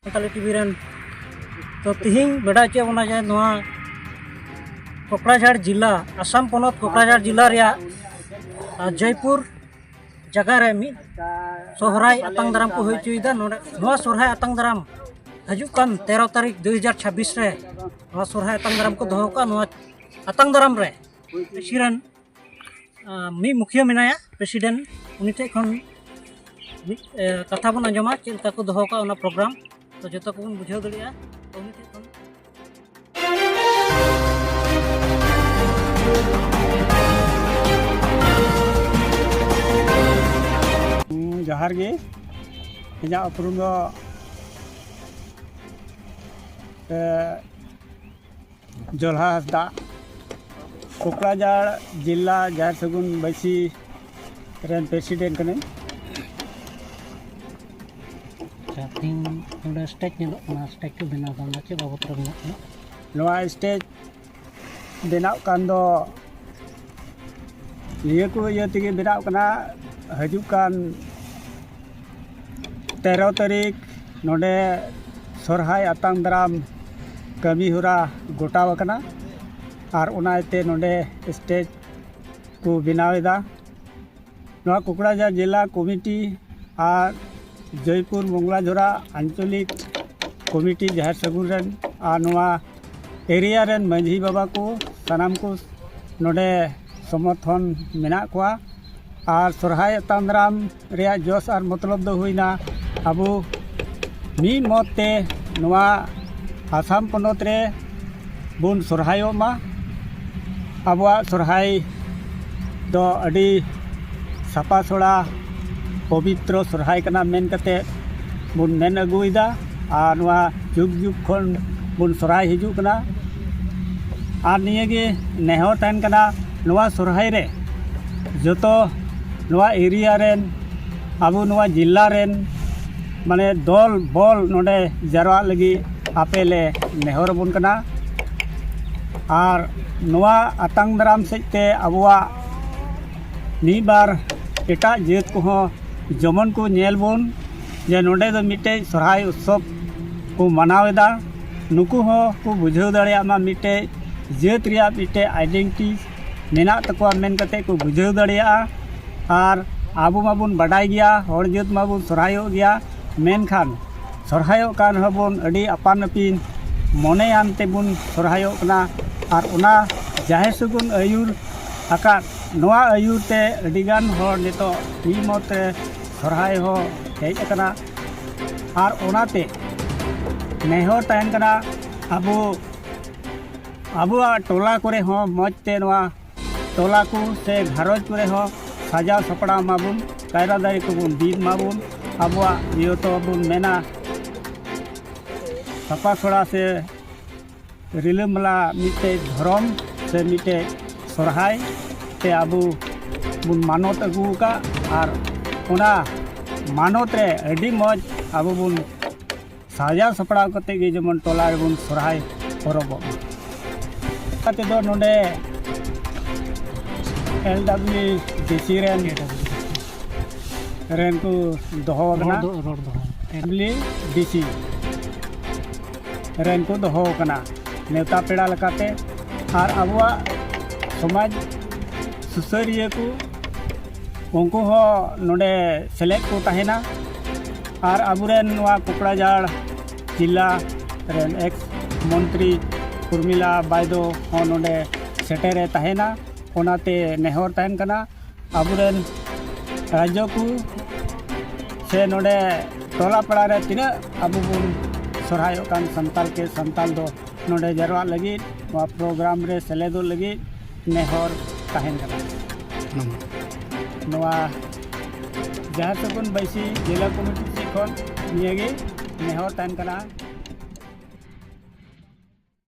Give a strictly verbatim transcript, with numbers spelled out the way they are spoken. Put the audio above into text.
Santali TV ᱨᱮᱱ᱾ ᱛᱚ, ᱛᱤᱦᱤᱧ ᱵᱟᱰᱟᱭ ᱦᱚᱪᱚᱭᱮᱫ ᱵᱚᱱᱟ ᱡᱮ ᱱᱚᱣᱟ ᱠᱚᱠᱲᱟᱡᱷᱟᱲ ᱡᱮᱞᱟ, ᱟᱥᱟᱢ ᱯᱚᱱᱚᱛ ᱠᱚᱠᱲᱟᱡᱷᱟᱲ ᱡᱮᱞᱟ ᱨᱮᱭᱟᱜ, ᱟᱨ, ᱡᱚᱭᱯᱩᱨ ᱡᱟᱭᱜᱟ ᱨᱮ ᱢᱤᱫ ᱥᱚᱦᱨᱟᱭ ᱟᱛᱟᱝ ᱫᱟᱨᱟᱢ ᱠᱚ ᱦᱩᱭ ᱦᱚᱪᱚᱭᱮᱫᱟ᱾ ᱱᱚᱰᱮ ᱱᱚᱣᱟ ᱥᱚᱦᱨᱟᱭ ᱟᱛᱟᱝ ᱫᱟᱨᱟᱢ ᱦᱤᱡᱩᱜ ᱠᱟᱱ ᱛᱮᱨᱚ ᱛᱟᱹᱨᱤᱠᱷ ᱫᱩ ᱦᱟᱡᱟᱨ ᱪᱷᱟᱵᱵᱤᱥ ᱨᱮ ᱱᱚᱣᱟ ᱥᱚᱦᱨᱟᱭ ᱟᱛᱟᱝ ᱫᱟᱨᱟᱢ ᱠᱚ ᱫᱚᱦᱚ ᱠᱟᱜᱼᱟ᱾ ᱱᱚᱣᱟ ᱟᱛᱟᱝ ᱫᱟᱨᱟᱢ ᱨᱮ ᱯᱮᱥᱤᱰᱮᱱᱴ, ᱟᱸ, ᱢᱤᱫ ᱢᱩᱠᱷᱤᱭᱟᱹ ᱢᱮᱱᱟᱭᱟ, ᱯᱨᱮᱥᱤᱰᱮᱱᱴ, ᱩᱱᱤ ᱴᱷᱮᱱ ᱠᱷᱚᱱ ᱢᱤᱫ, ᱮ, ᱠᱟᱛᱷᱟ ᱵᱚᱱ ᱟᱸᱡᱚᱢᱟ, ᱪᱮᱫ ᱞᱮᱠᱟ ᱠᱚ ᱫᱚᱦᱚ ᱠᱟᱜᱼᱟ ᱚᱱᱟ ᱯᱨᱳᱜᱨᱟᱢ᱾ ᱛᱚ, ᱡᱚᱛᱚ ᱠᱚᱵᱚᱱ ᱵᱩᱡᱷᱟᱹᱣ ᱫᱟᱲᱮᱭᱟᱜᱼᱟ᱾ ᱛᱚ, ᱩᱱᱤ ᱴᱷᱮᱱ ᱠᱷᱚᱱ᱾ ᱦᱩᱸ, ᱡᱚᱦᱟᱨ ᱜᱮ᱾ ᱤᱧᱟᱹᱜ ᱩᱯᱨᱩᱢ ᱫᱚ, ᱮ, ᱡᱚᱞᱦᱟ ᱦᱟᱸᱥᱫᱟ, ᱠᱚᱠᱲᱟᱡᱷᱟᱲ ᱡᱮᱞᱟ ᱡᱟᱦᱮᱨ ᱥᱟᱹᱜᱩᱱ ᱵᱟᱹᱭᱥᱤ ᱨᱮᱱ ᱯᱨᱮᱥᱤᱰᱮᱱᱴ ᱠᱟᱹᱱᱟᱹᱧ᱾ ᱟᱪᱪᱷᱟ, ᱛᱤᱦᱤᱧ ᱱᱚᱰᱮ ᱥᱴᱮᱡᱽ ᱧᱮᱞᱚᱜ ᱠᱟᱱᱟ, ᱥᱴᱮᱡᱽ ᱠᱚ ᱵᱮᱱᱟᱣ ᱫᱟ, ᱚᱱᱟ ᱪᱮᱫ ᱵᱟᱵᱚᱛ ᱨᱮ ᱵᱮᱱᱟᱜ ᱠᱟᱱᱟ? ᱱᱚᱣᱟ ᱥᱴᱮᱡᱽ ᱵᱮᱱᱟᱜ ᱠᱟᱱ ᱫᱚ ᱱᱤᱭᱟᱹ ᱠᱚ ᱤᱭᱟᱹ ᱛᱮᱜᱮ ᱵᱮᱱᱟᱜ ᱠᱟᱱᱟ᱾ ᱦᱤᱡᱩᱜ ᱠᱟᱱ ᱛᱮᱨᱚ ᱛᱟᱹᱨᱤᱠᱷ ᱱᱚᱰᱮ ᱥᱚᱨᱦᱟᱭ ᱟᱛᱟᱝ ᱫᱟᱨᱟᱢ ᱠᱟᱹᱢᱤ ᱦᱚᱨᱟ ᱜᱚᱴᱟᱣ ᱟᱠᱟᱱᱟ, ᱟᱨ ᱚᱱᱟ ᱤᱭᱟᱹᱛᱮ ᱱᱚᱰᱮ ᱥᱴᱮᱡᱽ ᱠᱚ ᱵᱮᱱᱟᱣ ᱮᱫᱟ᱾ ᱱᱚᱣᱟ ᱠᱚᱠᱲᱟᱡᱷᱟᱲ ᱡᱮᱞᱟ ᱠᱚᱢᱤᱴᱤ ᱟᱨ ᱡᱚᱭᱯᱩᱨ ᱢᱚᱝᱜᱚᱞᱟᱡᱷᱚᱨᱟ ᱟᱧᱪᱚᱞᱤᱠ ᱠᱚᱢᱤᱴᱤ ᱡᱟᱦᱮᱨ ᱥᱟᱹᱜᱩᱱ ᱨᱮᱱ ᱟᱨ ᱱᱚᱣᱟ ᱮᱨᱤᱭᱟ ᱨᱮᱱ ᱢᱟᱹᱡᱷᱤ ᱵᱟᱵᱟ ᱠᱚ ᱥᱟᱱᱟᱢ ᱠᱚ ᱱᱚᱰᱮ ᱥᱚᱢᱚᱨᱛᱷᱚᱱ ᱢᱮᱱᱟᱜ ᱠᱚᱣᱟ᱾ ᱟᱨ ᱥᱚᱨᱦᱟᱭ ᱟᱛᱟᱝ ᱫᱟᱨᱟᱢ ᱨᱮᱭᱟᱜ ᱡᱚᱥ ᱟᱨ ᱢᱚᱛᱞᱚᱵ ᱫᱚ ᱦᱩᱭᱱᱟ, ᱟᱵᱚ ᱢᱤᱫ ᱢᱚᱛ ᱛᱮ ᱱᱚᱣᱟ ᱟᱥᱟᱢ ᱯᱚᱱᱚᱛ ᱨᱮ ᱵᱚᱱ ᱥᱚᱨᱦᱟᱭᱚᱜ ᱢᱟ᱾ ᱟᱵᱚᱣᱟᱜ ᱥᱚᱨᱦᱟᱭ ᱫᱚ ᱟᱹᱰᱤ ᱥᱟᱯᱷᱟ ᱥᱚᱲᱟ, ᱯᱚᱵᱤᱛᱨᱚ ᱥᱚᱨᱦᱟᱭ ᱠᱟᱱᱟ ᱢᱮᱱ ᱠᱟᱛᱮ ᱵᱚᱱ ᱢᱮᱱ ᱟᱹᱜᱩᱭᱮᱫᱟ, ᱟᱨ ᱱᱚᱣᱟ ᱡᱩᱜᱽ ᱡᱩᱜᱽ ᱠᱷᱚᱱ ᱵᱚᱱ ᱥᱚᱨᱦᱟᱭ ᱦᱤᱡᱩᱜ ᱠᱟᱱᱟ᱾ ᱟᱨ ᱱᱤᱭᱟᱹ ᱜᱮ ᱱᱮᱦᱚᱨ ᱛᱟᱦᱮᱱ ᱠᱟᱱᱟ, ᱱᱚᱣᱟ ᱥᱚᱨᱦᱟᱭ ᱨᱮ ᱡᱚᱛᱚ ᱱᱚᱣᱟ ᱮᱨᱤᱭᱟ ᱨᱮᱱ, ᱟᱵᱚ ᱱᱚᱣᱟ ᱡᱮᱞᱟ ᱨᱮᱱ, ᱢᱟᱱᱮ, ᱫᱚᱞ ᱵᱚᱞ ᱱᱚᱰᱮ ᱡᱟᱨᱣᱟᱜ ᱞᱟᱹᱜᱤᱫ ᱟᱯᱮ ᱞᱮ ᱱᱮᱦᱚᱨ ᱟᱵᱚᱱ ᱠᱟᱱᱟ᱾ ᱟᱨ ᱱᱚᱣᱟ ᱟᱛᱟᱝ ᱫᱟᱨᱟᱢ ᱥᱮᱫ ᱛᱮ ᱟᱵᱚᱣᱟᱜ ᱢᱤᱫ ᱵᱟᱨ ᱮᱴᱟᱜ ᱡᱟᱹᱛ ᱠᱚᱦᱚᱸ ᱡᱮᱢᱚᱱ ᱠᱚ ᱧᱮᱞ ᱵᱚᱱ, ᱡᱮ ᱱᱚᱰᱮ ᱫᱚ ᱢᱤᱫᱴᱮᱡ ᱥᱚᱨᱦᱟᱭ ᱩᱛᱥᱚᱵᱽ ᱠᱚ ᱢᱟᱱᱟᱣ ᱮᱫᱟ, ᱱᱩᱠᱩ ᱦᱚᱸ ᱠᱚ ᱵᱩᱡᱷᱟᱹᱣ ᱫᱟᱲᱮᱭᱟᱜ ᱢᱟ, ᱢᱤᱫᱴᱮᱡ ᱡᱟᱹᱛ ᱨᱮᱭᱟᱜ ᱢᱤᱫᱴᱮᱡ ᱟᱭᱰᱮᱱᱴᱤᱴᱤ ᱢᱮᱱᱟᱜ ᱛᱟᱠᱚᱣᱟ ᱢᱮᱱ ᱠᱟᱛᱮ ᱠᱚ ᱵᱩᱡᱷᱟᱹᱣ ᱫᱟᱲᱮᱭᱟᱜᱼᱟ᱾ ᱟᱨ ᱟᱵᱚ ᱢᱟᱵᱚᱱ ᱵᱟᱰᱟᱭ ᱜᱮᱭᱟ, ᱦᱚᱲ ᱡᱟᱹᱛ ᱢᱟᱵᱚᱱ ᱥᱚᱨᱦᱟᱭᱚᱜ ᱜᱮᱭᱟ, ᱢᱮᱱᱠᱷᱟᱱ ᱥᱚᱨᱦᱟᱭᱚᱜ ᱠᱟᱱ ᱨᱮᱦᱚᱸ ᱵᱚᱱ ᱟᱹᱰᱤ ᱟᱯᱟᱱ ᱟᱹᱯᱤᱱ ᱢᱚᱱᱮᱭᱟᱱ ᱛᱮᱵᱚᱱ ᱥᱚᱨᱦᱟᱭᱚᱜ ᱠᱟᱱᱟ᱾ ᱟᱨ ᱚᱱᱟ ᱡᱟᱦᱮᱨ ᱥᱟᱹᱜᱩᱱ ᱟᱹᱭᱩᱨ ᱟᱠᱟᱫ, ᱱᱚᱣᱟ ᱟᱹᱭᱩᱨ ᱛᱮ ᱟᱹᱰᱤᱜᱟᱱ ᱦᱚᱲ ᱱᱤᱛᱚᱜ ᱢᱤᱫ ᱢᱚᱛ ᱨᱮ ᱥᱚᱨᱦᱟᱭ ᱦᱚᱸ ᱦᱮᱡ ᱟᱠᱟᱱᱟ᱾ ᱟᱨ ᱚᱱᱟᱛᱮ ᱱᱮᱦᱚᱨ ᱛᱟᱦᱮᱱ ᱠᱟᱱᱟ, ᱟᱵᱚ ᱟᱵᱚᱣᱟᱜ ᱴᱚᱞᱟ ᱠᱚᱨᱮ ᱦᱚᱸ ᱢᱚᱡᱽ ᱛᱮ ᱱᱚᱣᱟ ᱴᱚᱞᱟ ᱠᱚ ᱥᱮ ᱜᱷᱟᱨᱚᱸᱡᱽ ᱠᱚᱨᱮ ᱦᱚᱸ ᱥᱟᱡᱟᱣ ᱥᱟᱯᱲᱟᱣ ᱢᱟᱵᱚᱱ, ᱠᱟᱭᱨᱟ ᱫᱟᱨᱮ ᱠᱚᱵᱚᱱ ᱵᱤᱫ ᱢᱟᱵᱚᱱ, ᱟᱵᱚᱣᱟᱜ ᱤᱭᱟᱹ ᱛᱚ ᱵᱚᱱ ᱢᱮᱱᱟ ᱥᱟᱯᱷᱟ ᱥᱚᱲᱟ ᱥᱮ ᱨᱤᱞᱟᱹᱢᱟᱞᱟ ᱢᱤᱫᱴᱮᱡ ᱫᱷᱚᱨᱚᱢ ᱥᱮ ᱢᱤᱫᱴᱮᱡ ᱥᱚᱨᱦᱟᱭ ᱛᱮ ᱟᱵᱚ ᱵᱚᱱ ᱢᱟᱱᱚᱛ ᱟᱹᱜᱩ ᱟᱠᱟᱫ᱾ ᱟᱨ ᱚᱱᱟ ᱢᱟᱱᱚᱛ ᱨᱮ ᱟᱹᱰᱤ ᱢᱚᱡᱽ ᱟᱵᱚ ᱵᱚᱱ ᱥᱟᱡᱟᱣ ᱥᱟᱯᱲᱟᱣ ᱠᱟᱛᱮ ᱜᱮ ᱡᱮᱢᱚᱱ ᱴᱚᱞᱟ ᱨᱮᱵᱚᱱ ᱥᱚᱨᱦᱟᱭ ᱯᱚᱨᱚᱵᱚᱜ ᱢᱟ᱾ ᱚᱱᱟ ᱛᱮᱫᱚ ᱱᱚᱰᱮ ᱮᱞ ᱰᱟᱵᱞᱤᱭᱩ ᱰᱤ ᱥᱤ ᱨᱮᱱ ᱨᱮᱱ ᱠᱚ ᱫᱚᱦᱚ ᱟᱠᱟᱱᱟ᱾ ᱨᱚᱲ ᱫᱚ, ᱨᱚᱲ ᱫᱚᱦᱚ᱾ ᱮᱞ ᱰᱟᱵᱞᱤᱭᱩ ᱰᱤ ᱥᱤ ᱨᱮᱱ ᱠᱚ ᱫᱚᱦᱚ ᱟᱠᱟᱱᱟ ᱱᱮᱣᱛᱟ ᱯᱮᱲᱟ ᱞᱮᱠᱟᱛᱮ᱾ ᱟᱨ ᱟᱵᱚᱣᱟᱜ ᱥᱚᱢᱟᱡᱽ ᱥᱩᱥᱟᱹᱨᱤᱭᱟᱹ ᱠᱚ, ᱩᱱᱠᱩ ᱦᱚᱸ ᱱᱚᱰᱮ ᱥᱮᱞᱮᱫ ᱠᱚ ᱛᱟᱦᱮᱱᱟ᱾ ᱟᱨ ᱟᱵᱚᱨᱮᱱ ᱱᱚᱣᱟ ᱠᱚᱠᱲᱟᱡᱟᱲ ᱡᱤᱞᱟ ᱨᱮᱱ ᱮᱠᱥ ᱢᱚᱱᱛᱨᱤ ᱩᱨᱢᱤᱞᱟ ᱵᱟᱭᱫᱚ ᱦᱚᱸ ᱱᱚᱰᱮ ᱥᱮᱴᱮᱨᱮ ᱛᱟᱦᱮᱱᱟ᱾ ᱚᱱᱟᱛᱮ ᱱᱮᱦᱚᱨ ᱛᱟᱦᱮᱱ ᱠᱟᱱᱟ, ᱟᱵᱚᱨᱮᱱ ᱨᱟᱡᱽᱡᱚ ᱠᱚ ᱥᱮ ᱱᱚᱰᱮ ᱴᱚᱞᱟ ᱯᱟᱲᱟ ᱨᱮ ᱛᱤᱱᱟᱹᱜ ᱟᱵᱚ ᱵᱚᱱ ᱥᱚᱨᱦᱟᱭᱚᱜ ᱠᱟᱱ ᱥᱟᱱᱛᱟᱲ ᱠᱮ ᱥᱟᱱᱛᱟᱲ ᱫᱚ ᱱᱚᱰᱮ ᱡᱟᱨᱣᱟᱜ ᱞᱟᱹᱜᱤᱫ, ᱱᱚᱣᱟ ᱯᱨᱳᱜᱨᱟᱢ ᱨᱮ ᱥᱮᱞᱮᱫᱚᱜ ᱞᱟᱹᱜᱤᱫ ᱱᱮᱦᱚᱨ ᱛᱟᱦᱮᱱ ᱠᱟᱱᱟ᱾ ᱦᱩᱸ᱾ ᱱᱚᱣᱟ ᱡᱟᱦᱮᱨ ᱥᱟᱹᱜᱩᱱ ᱵᱟᱹᱭᱥᱤ ᱡᱮᱞᱟ ᱠᱚᱢᱤᱴᱤ ᱥᱮᱫ ᱠᱷᱚᱱ ᱱᱤᱭᱟᱹᱜᱮ ᱱᱮᱦᱚᱨ ᱛᱟᱦᱮᱱ ᱠᱟᱱᱟ᱾